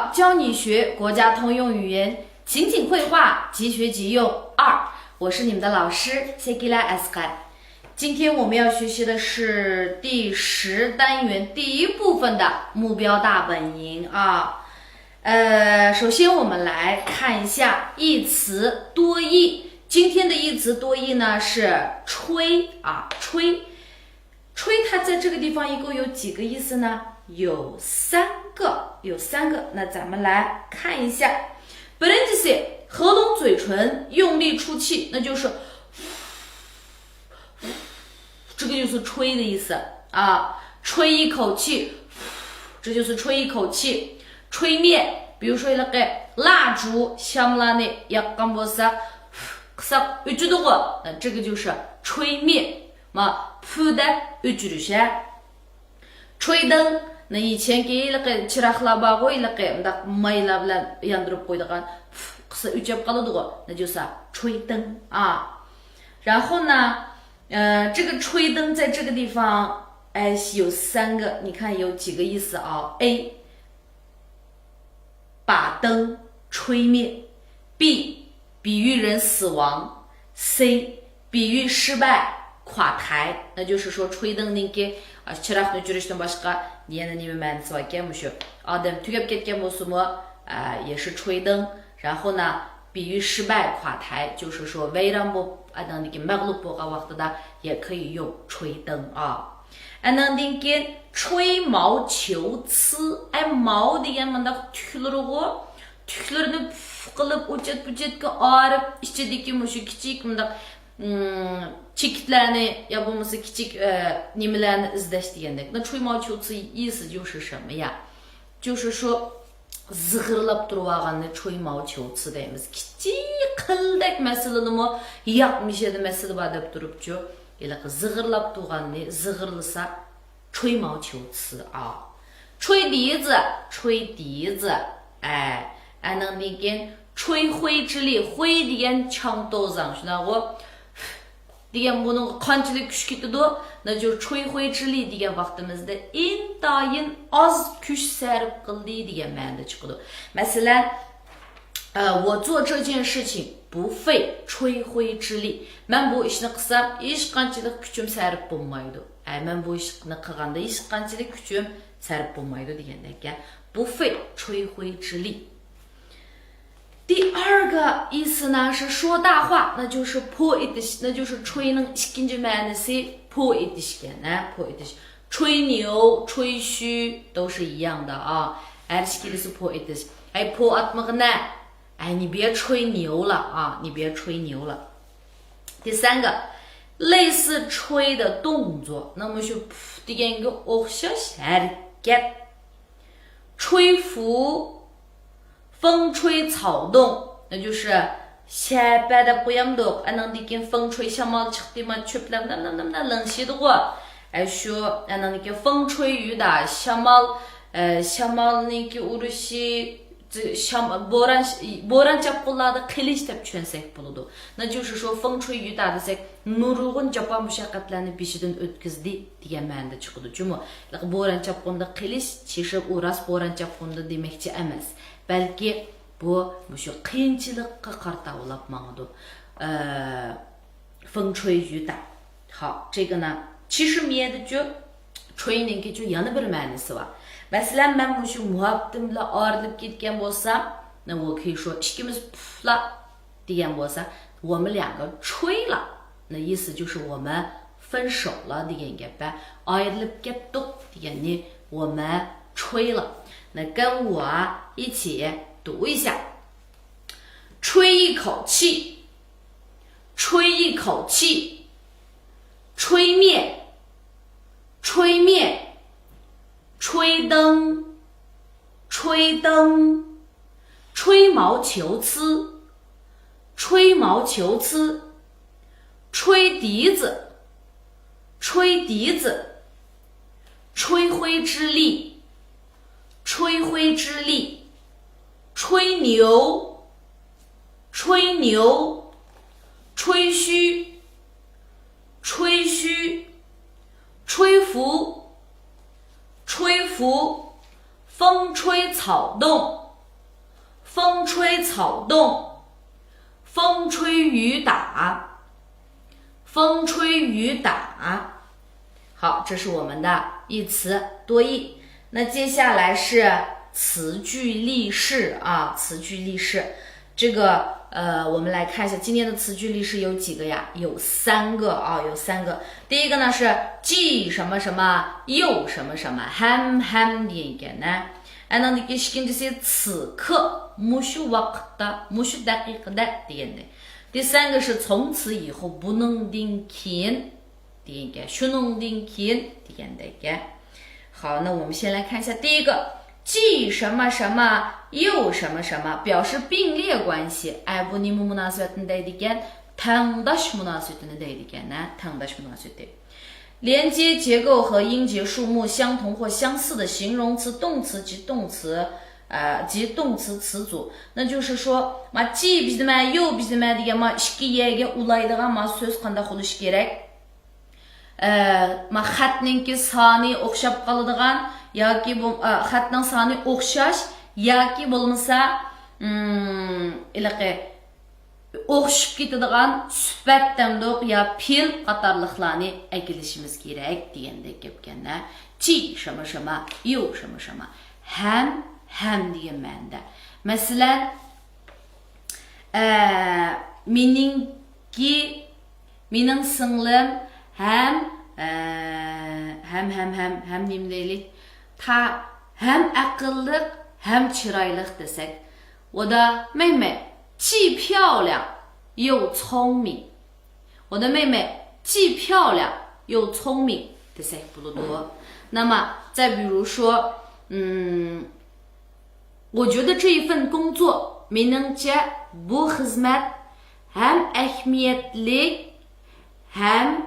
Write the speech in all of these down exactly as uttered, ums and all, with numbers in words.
教你学国家通用语言，情景会话，即学即用。二，我是你们的老师谢吉拉 Asqar。今天我们要学习的是第十单元第一部分的目标大本营啊。呃，首先我们来看一下一词多义。今天的一词多义呢是吹啊，吹。吹它在这个地方一共有几个意思呢？有三个，有三个。那咱们来看一下。 Birincisi, 合拢嘴唇，用力出气，那就是这个就是吹的意思啊，吹一口气，这就是吹一口气。吹灭，比如说那个蜡烛，香蜡呢，要干不啥，可是有这个，那这个就是吹灭嘛，扑的有这些。 吹灯，那以前给那个 چىراغلار بارغۇ، ھېلىقى مۇنداق مايلار بىلەن ياندۇرۇپ قويىدىغان، قىسا ئۆچۈپ قالىدىغۇ، 那就是吹灯啊。然后呢，呃，这个吹灯在这个地方，哎，有三个，你看有几个意思啊？A， 把灯吹灭。B，比喻人死亡。C，比喻失败、垮台。那就是说吹灯نىڭكى، ئاشۇ چىراغنى ئۆچۈرۈشتىن باشقا يەنە نېمە مەنىسى باركەن مۇشۇ؟ ئادەم تۈگەپ كەتكەن بولسىمۇ، ئە، 也是吹灯。然后呢，比喻失败、垮台，就是说ۋەيران بولۇپ، ئادەمدىكى مەغلۇپ بولغان ۋاقتىدا 也可以用吹灯啊。 ئەنىڭدىن كېيىن 吹毛求疵. ئەي، 毛 دېگەن مۇنداق تۈكلىرىغۇ، تۈكلىرىنى پۇف قىلىپ، ئۇ چەت بۇ چەتكە ئايرىپ، ئىچىدىكى مۇشۇ كىچىك مۇنداق، ئىم، چېكىتلەرنى يا بولمىسا كىچىك، ئە، نېمىلەرنى ئىزدەش دېگەندەك. 那吹毛求疵意思就是什么呀？就是说 زىغىرلاپ تۇرۇۋالغاننى 吹毛求疵 دەيمىز. كىچىك قىلدەك مەسىلىنىمۇ ياق مىشەدە مەسىلە بار دەپ تۇرۇپچۇ. ھېلىقى زىغىرلاپ تۇرغاننى زىغىرلىسا 吹毛求疵 ئا. 吹笛子، 吹笛子. ئە، ئەنىڭدىن كېيىن 吹灰之力، 灰 دېگەن 强斗脏، شۇنداقغۇ؟ دېگەن بۇنىڭغا قانچىلىك كۈچ كېتىدۇ؟ 那就吹灰之力 دېگەن ۋاقتىمىزدا ئىنتايىن ئاز كۈچ سەرپ قىلدى دېگەن مەنىدە چىقىدۇ. مەسىلەن، ئە، 我做这件事情不费吹灰之力. مەن بۇ ئىشنى قىلسام ھېچقانچىلىق كۈچۈم سەرپ بولمايدۇ. ئە، مەن بۇ ئىشنى قىلغاندا ھېچقانچىلىك كۈچۈم سەرپ بولمايدۇ دېگەندەك. 不费吹灰之力. 第二个意思呢是说大话，那就是 پو ئېتىش، 那就是 吹 نىڭ ئىككىنچى مەنىسى پو ئېتىشكەن، ھە، پو ئېتىش. 吹牛、吹嘘都是一样的啊. ھەر ئىككىلىسى پو ئېتىش. ئەي، پو ئاتمىغىنە. ئەي، 你别吹牛了啊，你别吹牛了. 第三个，类似吹的动作，那么是 پۇف دېگەنگە ئوخشاش ھەرىكەت. 吹拂، 风吹草动，那就是 شەپە دەپ قويامدۇق. ئانىڭدىن كېيىن 风吹، شامال چىقتى، ما چۆپلەر نەم نەم نەم نەم لىڭشىيدىغۇ. ئە، شۇ، ئانىڭدىن كېيىن 风吹雨打، شامال، ئە، شامالنىڭكى ئۇرۇشى، شام-، بوران، بوران چاپقۇنلاردا قىلىچ دەپ چۈشەنسەك بولىدۇ. 那就是说 风吹雨打 دېسەك، نۇرغۇن جاپا مۇشەققەتلەرنى بېشىدىن ئۆتكۈزدى دېگەن مەنىدە چىقىدۇ جۇمۇ. بوران چاپقۇندا قىلىچ چېشىپ، ئۇ راست بوران چاپقۇندا دېمەكچى ئەمەس. بەلكى بۇ مۇشۇ قىيىنچىلىققا قارىتاۋلاپ ماڭىدۇ. ئە، 风吹雨打. 好，这个呢，其实 مىيەدىچۇ، 吹 نىڭكىچۇ يەنە بىر مەنىسى بار. مەسىلەن، مەن مۇشۇ مۇھەببىتىم بىلەن ئايرىلىپ كەتكەن بولسام، 那我可以说 ئىككىمىز پۇفلا دېگەن بولسا، 我们两个吹了. 那意思就是我们分手了 دېگەن گەپ. ئايرىلىپ كەتتۇق دېگەننى 我们吹了. 那跟我一起读一下。 吹一口气，吹一口气，吹灭，吹灭，吹灯，吹灯，吹毛求疵，吹毛求疵，吹笛子，吹笛子，吹灰之力，吹灰之力，吹牛， 吹牛，吹嘘，吹嘘，吹拂，吹拂，风吹草动，风吹草动，风吹雨打，风吹雨打。好，这是我们的一词多义。那接下来是词句例示啊，词句例示。这个呃，我们来看一下今天的词句例示有几个呀？有三个啊，有三个。第一个呢是既什么什么又什么什么，ھەم ھەم دېگەن ئىكەن. ئەنىڭدىن كېيىن ئىككىنچىسى، 此刻، مۇشۇ ۋاقىتتا، مۇشۇ دەقىقىدە دېگەندەك. 第三个是从此以后، بۇنىڭدىن كېيىن دېگەنكەن، شۇنىڭدىن كېيىن دېگەندەككەن. 好，那我们先来看一下第一个，既什么什么又什么什么，表示并列关系. ئەي، بۇ نېمە مۇناسىۋەتنى دەيدىكەن؟ تەڭداش مۇناسىۋىتىنى دەيدىكەن، ھە؟ تەڭداش مۇناسىۋىتى. 连接结构和音节数目相同或相似的形容词、动词及动词，呃，及动词词组。那就是说، ما 既 بىزنىمە، 又 بىزنىمە دېگەن ما ئىككى يەرگە ئۇلايدىغان ما سۆز قانداق بولۇشى كېرەك؟ ئە، ما خەتنىڭكى سانى ئوخشاپ قالىدىغان ياكى بۇ، ئە، خەتنىڭ سانى ئوخشاش ياكى بولمىسا، ئىم، ھېلىقى ئوخشىشىپ كېتىدىغان سۈپەت دەمدۇق يا پېئىل قاتارلىقلارنى ئەكېلىشىمىز كېرەك دېگەندەك گەپكەن-دە. 既什么什么又什么什么، ھەم ھەم دېگەن مەنىدە. مەسىلەن، ئە، مېنىڭكى، مېنىڭ سىڭلىم ھەم، ئە، ھەم، ھەم، ھەم، ھەم نېمە دەيلى؟ تا، ھەم ئەقىللىق، ھەم چىرايلىق دېسەك، 我的妹妹既漂亮又聪明. 我的妹妹既漂亮又聪明 دېسەك بولىدۇ. 那么再比如说，嗯，我觉得这一份工作، مېنىڭچە بۇ خىزمەت ھەم ئەھمىيەتلىك، ھەم،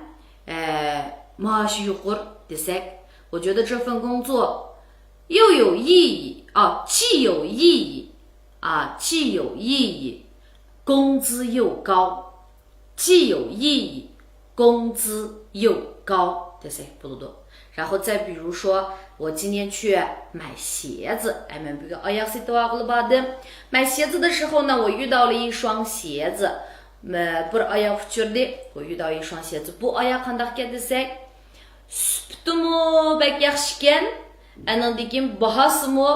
ئە، مائاشى يۇقىرى دېسەك، 我觉得这份工作又有意义，啊，既有意义，啊，既有意义，工资又高。 既有意义，工资又高 دېسەك بولىدۇ. 然后再比如说，我今天去买鞋子. ئەي، مەن بۈگۈن ئاياغ سېتىۋالغىلى باردىم. 买鞋子的时候呢，我遇到了一双鞋子. مە-، بىر ئاياغ ئۇچرىدى. 我遇到一双鞋子. بۇ ئاياغ قانداقكەن دېسەك، سۈپىتىمۇ بەك ياخشىكەن، ئەنىڭدىن كېيىن باھاسىمۇ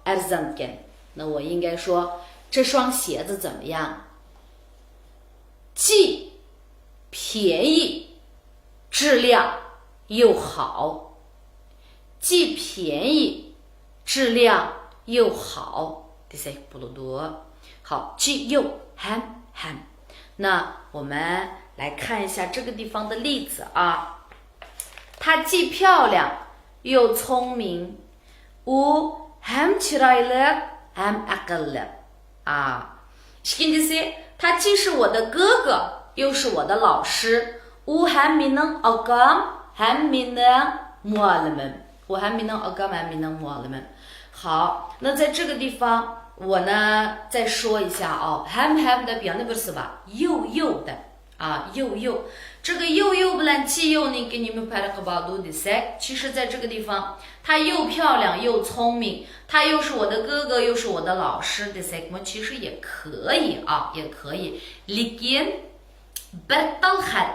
ئەرزانكەن. 那我应该说，这双鞋子怎么样？ 既便宜，质量又好。既便宜，质量又好 دېسەك بولىدۇ. 好，既又 ھەم ھەم. 那我们来看一下这个地方的例子啊。她既漂亮又聪明. ئۇ ھەم چىرايلىق، ھەم ئەقىللىق. ئا. ئىككىنچىسى، 他既是我的哥哥，又是我的老师. ئۇ ھەم مېنىڭ ئاكام، ھەم مېنىڭ مۇئەللىمىم. ئۇ ھەم مېنىڭ ئاكام، ھەم مېنىڭ مۇئەللىمىم. 好，那在这个地方，我呢再说一下啊，ھەم ھەم دەپ يەنە بىرسى بار. 又又 دەپ. 啊，又又. 这个又又 بىلەن 既又 نىڭكى نېمە پەرقى باردۇ دېسەك، 其实在这个地方，她又漂亮又聪明，她又是我的哥哥，又是我的老师 دېسەكمۇ 其实也可以啊，也可以. لېكىن بىر تال خەت،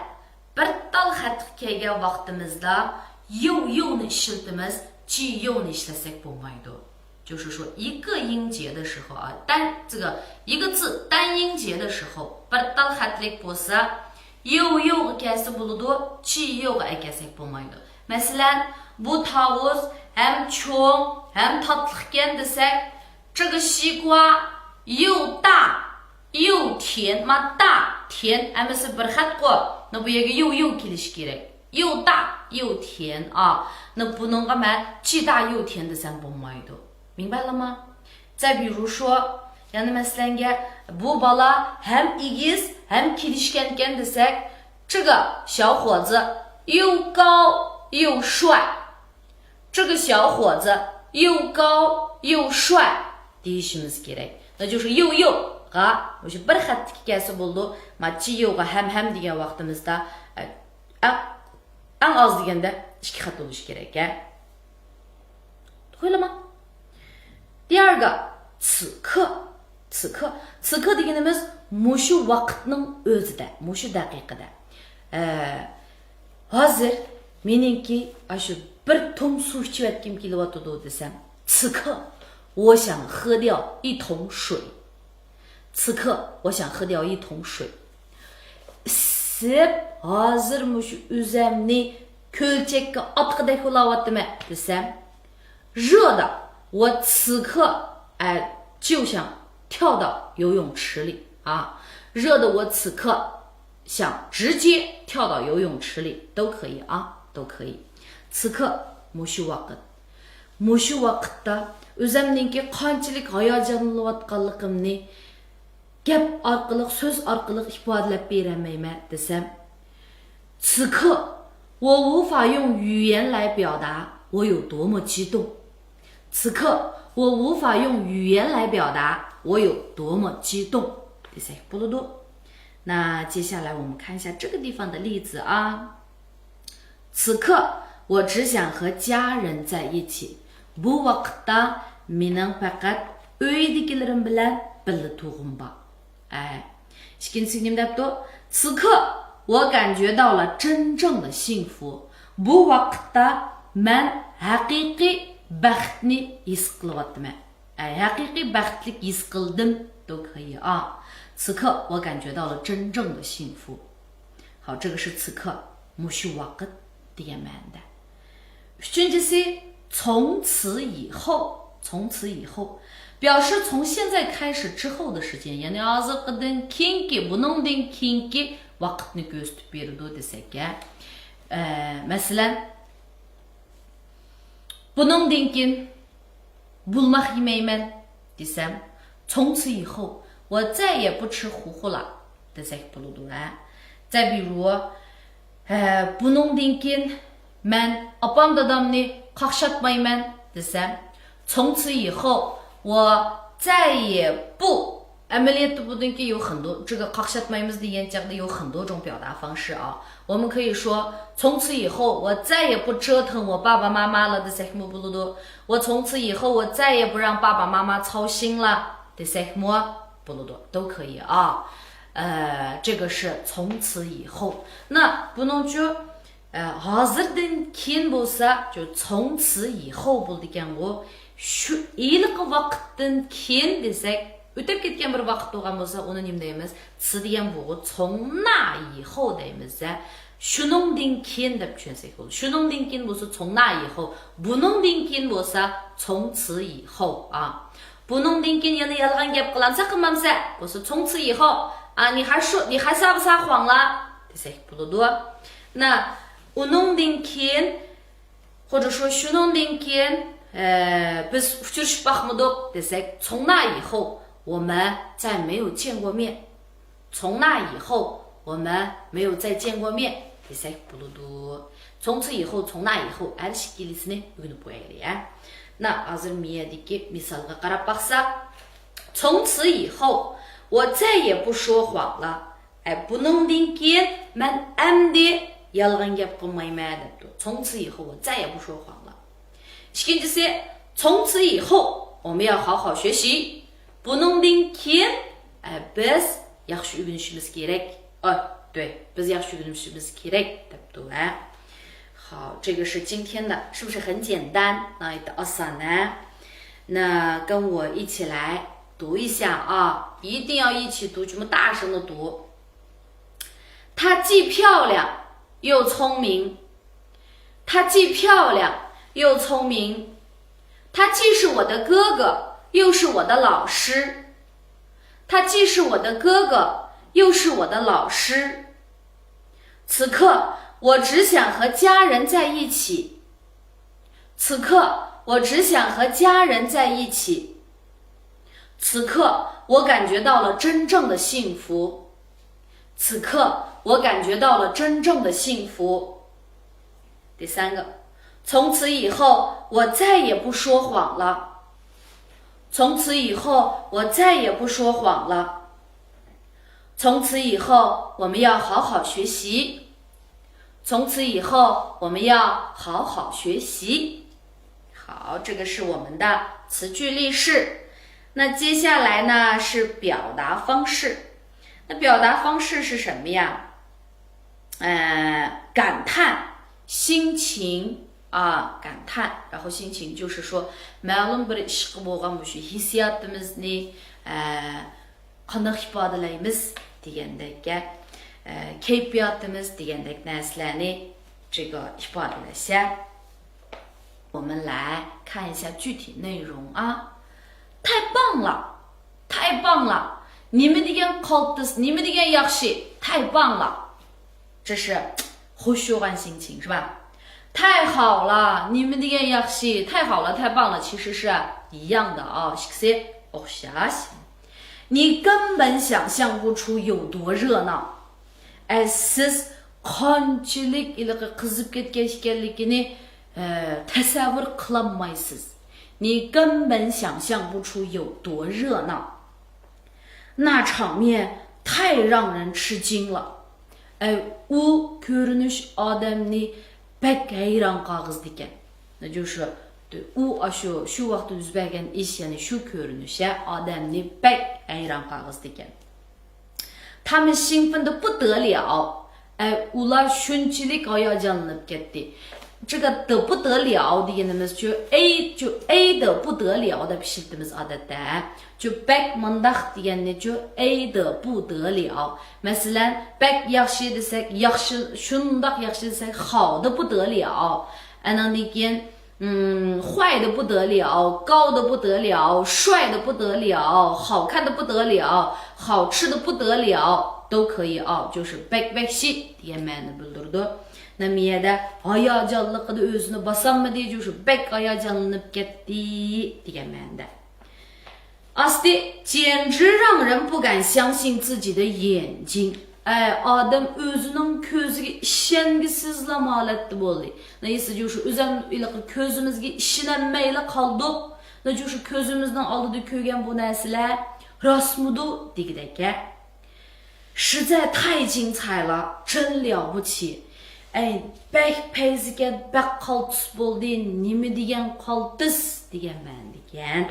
بىر تال خەتكە كەلگەن ۋاقتىمىزدا 又又 نى ئىشلىتىمىز، 既又 نى ئىشلەتسەك بولمايدۇ. 就是说一个音节的时候啊，单，这个一个字单音节的时候， بىر تال خەتلىك بولسا، 又又 غا كەلسە بولىدۇ، 既又 غا ئەكەلسەك بولمايدۇ. مەسىلەن، بۇ تاۋۇز ھەم چوڭ، ھەم تاتلىقكەن دېسەك، 这个西瓜又大又甜 ما 大甜 ھەممىسى بىر خەتقۇ، 那 بۇ يەرگە 又又 كېلىشى كېرەك. 又大又甜 ئا. 那 بۇنىڭغا مەن 既大又甜 دېسەم بولمايدۇ. 明白了吗؟ 再比如说، يەنە مەسىلەنگە، بۇ بالا ھەم ئېگىز، ھەم كېلىشكەنكەن دېسەك، 这个小伙子又高又帅. 这个小伙子又高又帅 دېيىشىمىز كېرەك. 那就是又又 غا مۇشۇ بىر خەتتىكى كەلسە بولىدۇ. ما 既又 غا ھەم ھەم دېگەن ۋاقتىمىزدا، ئە، ئەڭ، ئەڭ ئاز دېگەندە ئىككى خەت بولۇشى كېرەك ھە. 会了吗？ 第二个، 此刻.此刻، 此刻 دېگىنىمىز مۇشۇ ۋاقىتنىڭ ئۆزىدە، مۇشۇ دەقىقىدە. ئە، ھازىر مېنىڭكى ئاشۇ بىر تۇڭ سۇ ئىچىۋەتكۈم كېلىۋاتىدۇ دېسەم، 此刻我想喝掉一桶水. 此刻我想喝掉一桶水. ئىسسىپ، ھازىر مۇشۇ ئۆزەمنى كۆلچەككە ئاتقۇدەك بولاۋاتىمەن دېسەم، 热的，我此刻，哎，就想跳到游泳池里啊。热的，我此刻想直接跳到游泳池里，都可以啊，都可以。此刻مۇشۇ ۋاقىت. مۇشۇ ۋاقىتتا ئۆزەمنىڭكى قانچىلىك ھاياجانلىنىۋاتقانلىقىمنى گەپ ئارقىلىق، سۆز ئارقىلىق ئىپادىلەپ بېرەلمەيمەن دېسەم، 此刻我无法用语言来表达我有多么激动。此刻我无法用语言来表达我有多么激动。 دېسەك بولىدۇ. 那接下来我们看一下这个地方的例子啊。 此刻我只想和家人在一起. بۇ ۋاقىتتا مېنىڭ پەقەت ئۆيدىكىلىرىم بىلەن بىللە تۇرغۇم بار. ئە، ئىككىنچىسى نېمە دەپتۇ؟ 此刻我感觉到了真正的幸福. بۇ ۋاقىتتا مەن ھەقىقىي بەختنى ھېس قىلىۋاتىمەن. ئە، ھەقىقىي بەختلىك ھېس قىلدىم. 都可以啊。 此刻我感觉到了真正的幸福. 好，这个是此刻， مۇشۇ ۋاقىت دېگەن مەنىدە. ئۈچىنچىسى، 从此以后. 从此以后 表示从现在开始之后的时间، يەنى ھازىرقىدىن كېيىنكى، بۇنىڭدىن كېيىنكى ۋاقىتنى كۆرسىتىپ بېرىدۇ دېسەك. ئە، مەسىلەن، بۇنىڭدىن كېيىن بۇلماق يېمەيمەن دېسەم، 从此以后我再也不吃糊糊了 دېسەك بولىدۇ، ھە. 再比如، ھە، بۇنىڭدىن كېيىن مەن ئاپام دادامنى قاقشاتمايمەن دېسەم، 从此以后我再也不 ئەمەلىيەتتە بۇنىڭكى 有很多، 这个 قاقشاتمايمىز دېگەن چاغدا 有很多种表达方式啊。 我们可以说从此以后我再也不折腾我爸爸妈妈了 دېسەكمۇ بولىدۇ. 我从此以后我再也不让爸爸妈妈操心了 دېسەكمۇ بولىدۇ. 都可以啊。 ئە، 这个是从此以后. 那 بۇنىڭچۇ، ئە، ھازىردىن كېيىن بولسا، 就从此以后 بولىدىكەنغۇ. شۇ ھېلىقى ۋاقىتتىن كېيىن دېسەك، ئۆتۈپ كەتكەن بىر ۋاقىت بولغان بولسا، ئۇنى نېمە دەيمىز؟ 此 دېگەن بولغۇ، 从那以后 دەيمىز-دە. شۇنىڭدىن كېيىن دەپ چۈشەنسەك بولىدۇ. شۇنىڭدىن كېيىن بولسا 从那以后، بۇنىڭدىن كېيىن بولسا 从此以后 ئا. بۇنىڭدىن كېيىن يەنە يالغان گەپ قىلامسە قىلمامسە بولسا 从此以后 ئا، 你还说، 你还撒不撒谎了 دېسەك بولىدۇ. 那 ئۇنىڭدىن كېيىن، 或者说 شۇنىڭدىن كېيىن، ئە، بىز ئۇچرىشىپ باقمىدۇق دېسەك، 从那以后我们再没有见过面. 从那以后我们没有再见过面 دېسەك بولىدۇ. 从此以后، 从那以后 ھەر ئىككىلىسىنى ئۆگىنىپ قويايلى، ھە. 那 ھازىر مىيەدىكى مىسالغا قاراپ باقساق، 从此以后我再也不说谎了. ئە، بۇنىڭدىن كېيىن مەن ئەمدى يالغان گەپ قىلمايمەن دەپتۇ. 从此以后我再也不说谎了. ئىككىنچىسى، 从此以后我们要好好学习. بۇنىڭدىن كېيىن، ئە، بىز ياخشى ئۆگىنىشىمىز كېرەك. ئا، 对، بىز ياخشى ئۆگىنىشىمىز كېرەك دەپتۇ، ھە. 好，这个是今天的，是不是很简单？那 ئاسان، ھە. 那跟我一起来读一下啊，一定要一起读，全部大声的读。 她既漂亮又聪明，她既漂亮又聪明，她既是我的哥哥，又是我的老师。她既是我的哥哥，又是我的老师。此刻我只想和家人在一起。此刻我只想和家人在一起。此刻我感觉到了真正的幸福。此刻我感觉到了真正的幸福。第三个，从此以后我再也不说谎了。从此以后我再也不说谎了。从此以后我们要好好学习。从此以后我们要好好学习。好，这个是我们的词句例式。那接下来呢是表达方式。那表达方式是什么呀？呃，感叹、心情啊，感叹，然后心情就是说，مەلۇم بىر ئىشقا بولغان مۇشۇ ھېسسىياتىمىزنى، ئە، قانداق ئىپادىلەيمىز دېگەندەك، ئە، كەيپىياتىمىز دېگەندەك نەرسىلەرنى 这个 ئىپادىلەش. 我们来看一下具体内容啊。太棒了，太棒了，نېمە دېگەن قالتىس، نېمە دېگەن ياخشى، 太棒了。这是 خۇش بولغان 心情是吧？太好了，نېمە دېگەن ياخشى، 太好了，太棒了，其实是一样的啊，ئىككىسى ئوخشاش. 你根本想象不出有多热闹. ئەي، سىز قانچىلىك ھېلىقى قىزىپ كەتكەن ئىكەنلىكىنى، ئە، تەسەۋۋۇر قىلالمايسىز. 你根本想象不出有多热闹. 那场面太让人吃惊了. ئەي، ئۇ كۆرۈنۈش ئادەمنى بەك ھەيران قالغۇزىدىكەن. 那就是، ئۇ ئاشۇ، شۇ ۋاقىتتا يۈز بەرگەن ئىش، يەنى شۇ كۆرۈنۈش، ئادەمنى بەك ھەيران قالغۇزىدىكەن. 他们兴奋得不得了. ئەي، ئۇلار شۇنچىلىك ھاياجانلىنىپ كەتتى. 这个得不得了 دېگىنىمىزچۇ، 哎، 就 哎得不得了 دەپ ئىشلىتىمىز ئادەتتە. 就 بەك مۇنداق دېگەننىچۇ، 哎得不得了. مەسىلەن، بەك ياخشى دېسەك، ياخشى، شۇنداق ياخشى دېسەك، 好得不得了. ئاناندىن كېيىن، 嗯，坏得不得了，高得不得了，帅得不得了，好看得不得了，好吃得不得了，都可以啊，就是 بەك بەك شى دېگەن مەنىنى بىلدۈرىدۇ. نېمە يەردە ھاياجانلىقىدا ئۆزىنى باسالمىدى، 就是 بەك ھاياجانلىنىپ كەتتى دېگەن مەنىدە. 啊，简直让人不敢相信自己的眼睛. ئەي، ئادەم ئۆزىنىڭ كۆزىگە ئىشەنگۈسىزلا ھالەتتە بولدى. 那意思就是 ئۆزەم ھېلىقى كۆزىمىزگە ئىشىنەلمەيلا قالدۇق. 那就是 كۆزىمىزنىڭ ئالدىدا كۆرگەن بۇ نەرسىلەر راستمىدۇ دېگۈدەك. 实在太精彩了，真了不起. ئەي، بەك پەيزىكەن، بەك قالتىس بولدى، نېمە دېگەن قالتىس دېگەن مەنىدىكەن.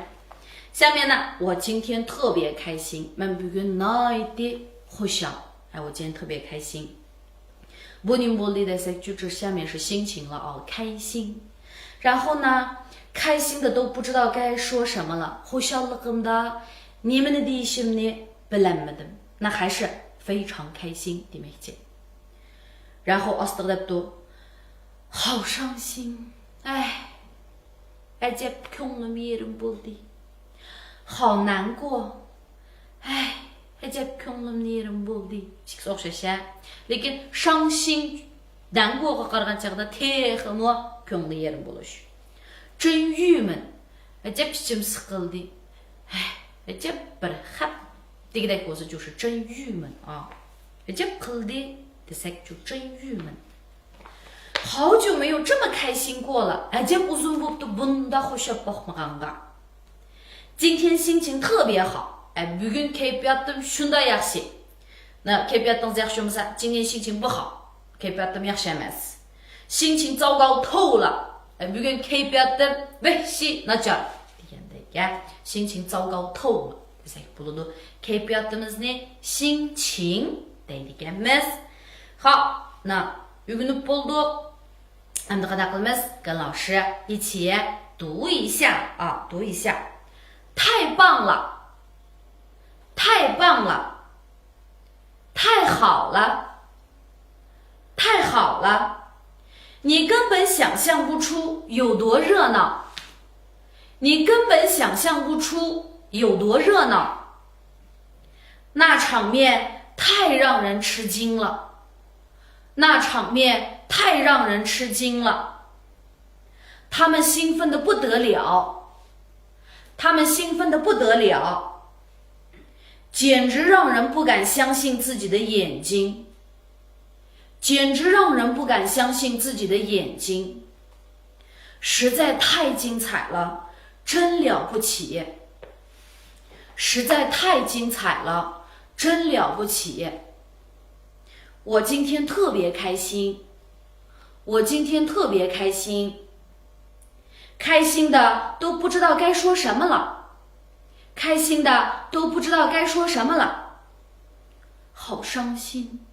下面呢，我今天特别开心. مەن بۈگۈن ناھايىتى خۇشال. 哎，我今天特别开心. بۇ نېمە بولدى دېسەك، 就是下面是心情了啊，开心. 然后呢，开心的都不知道该说什么了. خۇشاللىقىمدا نېمىنى دېيىشىمنى بىلەلمىدىم. 那还是非常开心 دېمەكچى. 然后 ئاستىغا دەپتۇ، 好伤心. ئەي، ئەجەب كۆڭلۈم يېرىم بولدى. 好难过. ئەي، ئەجەب كۆڭلۈم يېرىم بولدى. ئىككىسى ئوخشاش ھە. لېكىن 伤心، 难过غا قارىغان چاغدا تېخىمۇ كۆڭلى يېرىم بولۇش. 真郁闷. ئەجەب ئىچىم سىقىلدى. ئەي، ئەجەب بىر خەپ دېگۈدەك بولسا، 就是 真郁闷 ئا. ئەجەب قىلدى دېسەك، 就真郁闷. 好久没有这么开心过了. ئەجەب ئۇزۇن بوپتۇ بۇنداق خۇشال باقمىغانغا. 今天心情特别好. ئە، بۈگۈن كەيپىياتىم شۇنداق ياخشى. 那 كەيپىياتىڭىز ياخشى بولمىسا، 今天心情不好. كەيپىياتىم ياخشى ئەمەس. 心情糟糕透了. ئە، بۈگۈن كەيپىياتىم ۋەھشىي ناچار دېگەندەك. 心情糟糕透了 دېسەك بولىدۇ. كەيپىياتىمىزنى 心情 دەيدىكەنمىز. خاپ، 那 ئۆگىنىپ بولدۇق. ئەمدى قانداق قىلىمىز؟ 跟老师一起读一下啊，读一下. 太棒了，太棒了，太好了，太好了。你根本想象不出有多热闹，你根本想象不出有多热闹。那场面太让人吃惊了。 那场面太让人吃惊了。他们兴奋得不得了，他们兴奋得不得了，简直让人不敢相信自己的眼睛，简直让人不敢相信自己的眼睛。 实在太精彩了，真了不起。实在太精彩了，真了不起。我今天特别开心，我今天特别开心，开心的都不知道该说什么了。开心的都不知道该说什么了。好伤心，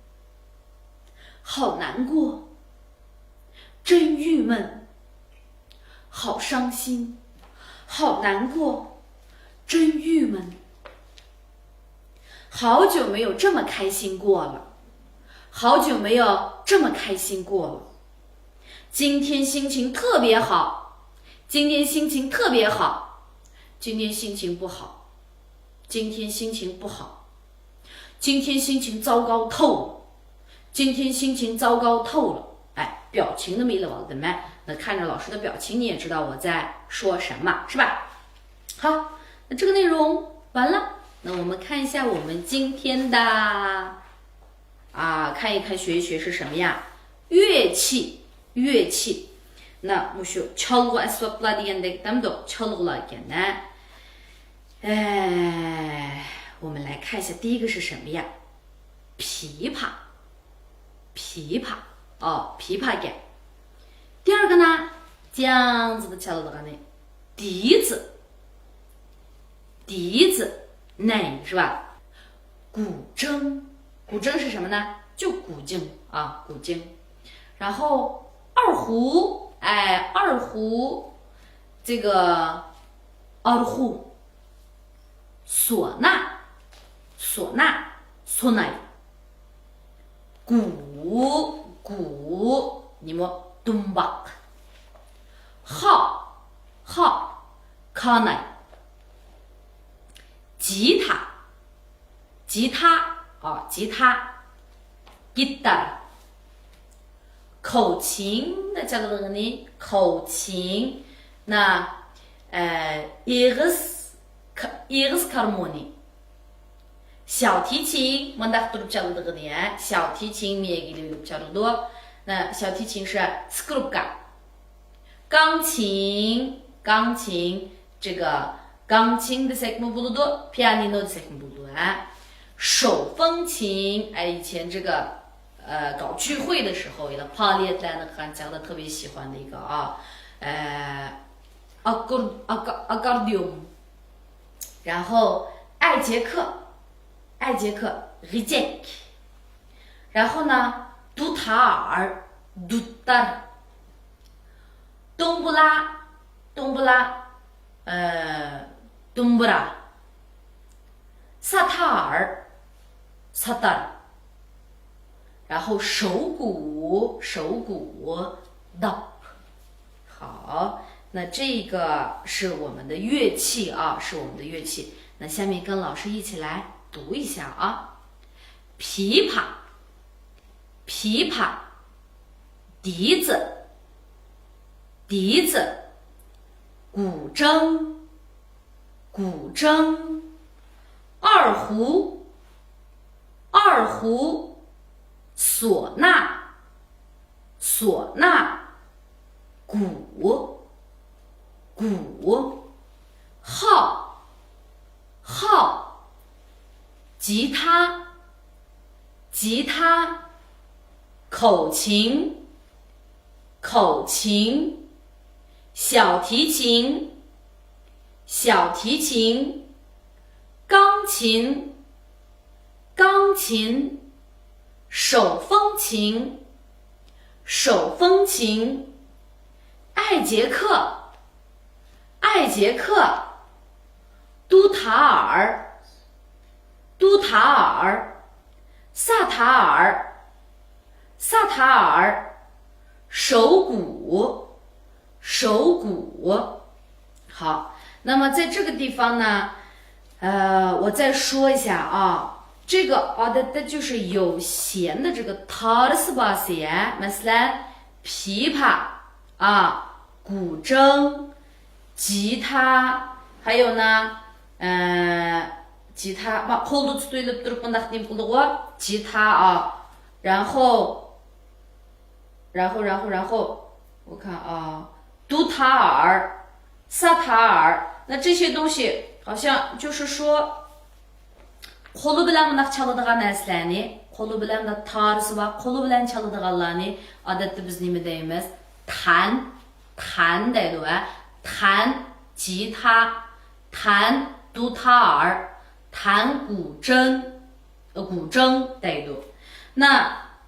好难过，真郁闷。好伤心，好难过，真郁闷。好久没有这么开心过了，好久没有这么开心过了。今天心情特别好，今天心情特别好，今天心情不好，今天心情不好，今天心情糟糕透了，今天心情糟糕透了。哎，表情都没了，我的妈！那看着老师的表情，你也知道我在说什么，是吧？好，那这个内容完了，那我们看一下我们今天的啊，看一看学一学是什么呀？乐器，乐器。那我学敲鼓 اسبابلار دېگەندەك دەمدۇ؟ چالغۇلار ئىكەن. 哎，我们来看一下第一个是什么呀？琵琶，琵琶，哦，琵琶 ئىكەن. 第二个呢，这样子的敲了个呢，笛子，笛子，那是吧？古筝，古筝是什么呢？就古筝啊，古筝。然后二胡，哎，二胡，这个二胡，唢呐，唢呐，唢呐。鼓，鼓，你们东北。号，号，卡奈。吉他，吉他，哦，吉他。Gitar. 口琴的叫做呢，口琴。那，呃，ئېغىز ك-، ئېغىز كارمونى. 小提琴 مۇنداق تۇرۇپ چالىدىغىنى، ھە؟ 小提琴 مېگىلى بولۇپ چالىدۇ. 那小提琴是 скрипка. 钢琴، 钢琴，这个钢琴 دېسەكمۇ بولىدۇ، پىيانىنو دېسەكمۇ بولىدۇ، ھە. 手风琴، ئە، 以前这个，呃，搞聚会的时候，有的 پائالىيەتلەرنى قىلغان چاغدا 特别喜欢的一个啊，呃，ئاكور-، ئاكا-، ئاكوردىيون. 然后艾捷克，艾捷克 غېجەك. 然后呢，独塔尔，独塔尔。 دومبۇرا، دومبۇرا، 呃，دومبۇرا. 萨塔尔，ساتار. 然后手鼓，手鼓，dap. 好，那这个是我们的乐器啊，是我们的乐器。那下面跟老师一起来读一下啊。琵琶，琵琶，笛子，笛子，古筝，古筝，二胡，二胡，唢呐，唢呐，鼓，鼓，号，号，吉他，吉他，口琴，口琴，小提琴，小提琴，钢琴，钢琴，手风琴，手风琴，艾捷克，艾捷克，独塔尔，独塔尔，萨塔尔， 萨塔尔，手鼓，手鼓。好，那么在这个地方呢，呃，我再说一下啊，这个 ئادەتتە 就是有弦的这个 تارسى بارسى، مەسىلەن، 琵琶 啊，古筝、吉他，还有呢，呃，吉他 ما قولدا تۇتۇۋېلىپ تۇرۇپ مۇنداق نېمە قىلىدىغۇ؟ 吉他 啊，然后 然后，然后，然后，我看啊，独塔尔，萨塔尔，那这些东西好像就是说， قولى بىلەن مۇنداق چالىدىغان نەرسىلەرنى، قولى بىلەن مۇنداق تارسى بار، قولى بىلەن چالىدىغانلارنى ئادەتتە بىز نېمە دەيمىز؟ تەن، تەن دەيدۇ، ھە؟ تەن، جىتا، تەن، دۇتار، تەنگۇجېن، گۇجېڭ دەيدۇ. 那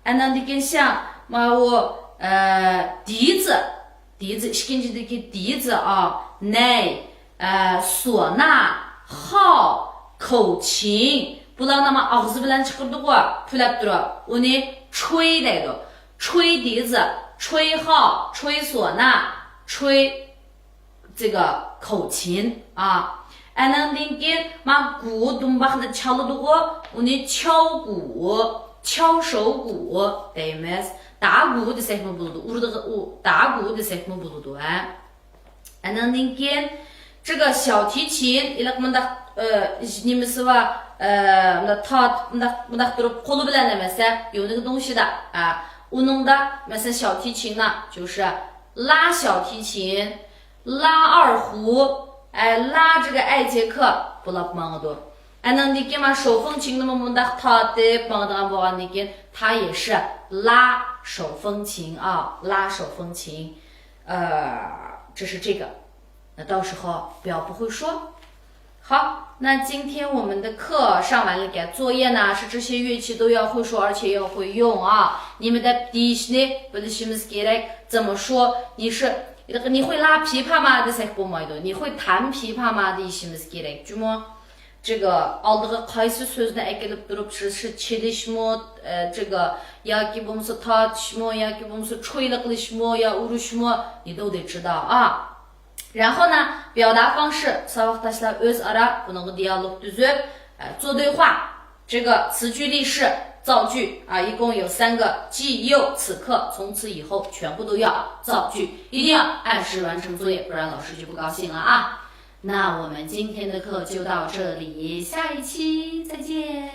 ئاندىن كېيىن 像 ماۋۇ، ئە، 笛子، 笛子 ئىككىنچىدىكى 笛子 ئا، نەي، ئە، 唢呐، خاۋ، كوچىن. بۇلارنى ما ئاغزى بىلەن چىقىرىدىغۇ، پۈلەپ تۇرۇپ. ئۇنى چۇي دەيدۇ. چۇي 笛子، چۇي خاۋ، چۇي 唢呐، چۇي 这个口琴啊。 ئاندىن كېيىن ما گۇ دۇمباقنى چالىدىغۇ، ئۇنى چاۋ گۇ، چاۋ شوۋ گۇ دەيمىز. 打鼓 دېسەكمۇ بولىدۇ، ئۇرىدىغان، ئۇ، 打鼓 دېسەكمۇ بولىدۇ، ھە. ئاندىن كېيىن 这个小提琴، ئىلىق مۇنداق، ئە، نېمىسى بار، ئە، مۇنداق تارتىپ، مۇنداق، مۇنداق تۇرۇپ، قولى بىلەن ئەمەس، ھە، 有那个东西的، ئە، ئۇنىڭدا، مەسىلەن، 小提琴呢，就是拉小提琴، 拉二胡، ئە، 拉这个爱杰克 بولاپ ماڭىدۇ. ئاندىن كېيىن ما 手风琴نىمۇ مۇنداق تارتىپ ماڭىدىغان بولغاندىن كېيىن، 它也是拉手风琴啊，拉手风琴。呃，这是这个。那到时候不要不会说。好，那今天我们的课上完了，给作业呢是这些乐器都要会说，而且要会用啊。你们的 دېيىشنى بىلىشىمىز كېرەك. 怎么说？你是 你会拉琵琶吗 دېسەك بولمايدۇ. 你会弹琵琶吗 دېيىشىمىز كېرەك جۇمۇ. 这个 ئالدىغا قايسى سۆزنى ئەكېلىپ تۇرۇپ، 是، 是 چېلىشمۇ، ئە، 这个 ياكى بولمىسا تارتىشمۇ، ياكى بولمىسا چويلا قىلىشمۇ يا ئۇرۇشمۇ، 你都得知道啊。 然后呢，表达方式 ساۋاقداشلار ئۆزئارا بۇنىڭغا دىيالوگ تۈزۈپ، ئە، 做对话。 这个词句例式造句啊，一共有三个， 既又此刻从此以后全部都要造句，一定要按时完成作业，不然老师就不高兴了啊。那我们今天的课就到这里，下一期再见。